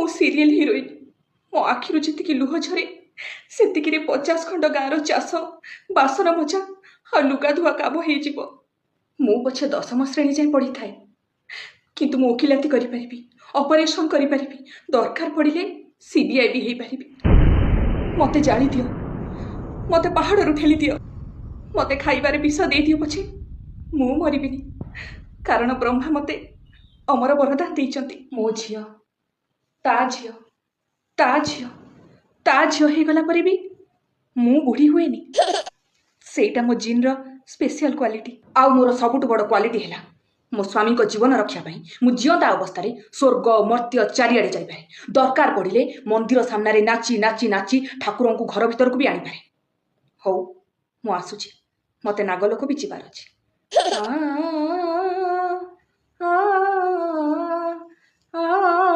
ମୁଁ serial heroine. ମୋ ଆଖିରୁ ଯେତିକି ଲୁହ ଝରେ, ସେତିକିରେ 50 ଖଣ୍ଡ ଗାଁର ଚାଷ, ବାସନ ମଜା ଆଉ ଲୁଗା ଧୁଆ କାମ ହେଇଯିବ। ମୁଁ ପଛେ 10ମ ଶ୍ରେଣୀ ଯାଏଁ ପଢ଼ିଥାଏ, କିନ୍ତୁ ମୁଁ ଓକିଲାତି କରିପାରିବି, ଅପରେସନ କରିପାରିବି, ଦରକାର ପଡ଼ିଲେ ସିବିଆଇ ବି ହେଇପାରିବି। ମତେ ଜାଳିଦିଅ, ମତେ ପାହାଡ଼ରୁ ଠେଲିଦିଅ, ମତେ ଖାଇବାରେ ବିଷ ଦେଇଦିଅ ପଛେ, ମୁଁ ମରିବିନି। କାରଣ ବ୍ରହ୍ମା ମତେ ଅମର ବରଦାନ ଦେଇଛନ୍ତି। ମୋ ଝିଅ, ତା ଝିଅ, ତା ଝିଅ, ତା ଝିଅ ହେଇଗଲା ପରେ ବି ମୁଁ ବୁଢ଼ୀ ହୁଏନି। ସେଇଟା ମୋ ଜିନ୍ର ସ୍ପେଶିଆଲ କ୍ୱାଲିଟି। ଆଉ ମୋର ସବୁଠୁ ବଡ଼ କ୍ୱାଲିଟି ହେଲା, ମୋ ସ୍ୱାମୀଙ୍କ ଜୀବନ ରକ୍ଷା ପାଇଁ ମୁଁ ଜିଅନ୍ତା ଅବସ୍ଥାରେ ସ୍ୱର୍ଗ ମର୍ତ୍ତ୍ୟ ଚାରିଆଡ଼େ ଯାଇପାରେ। ଦରକାର ପଡ଼ିଲେ ମନ୍ଦିର ସାମ୍ନାରେ ନାଚି ନାଚି ନାଚି ଠାକୁରଙ୍କୁ ଘର ଭିତରକୁ ବି ଆଣିପାରେ। ହଉ, ମୁଁ ଆସୁଛି, ମତେ ନାଗଲୋକ ବି ଯିବାର ଅଛି। ଆ, ଆ, ଆ, ଆ।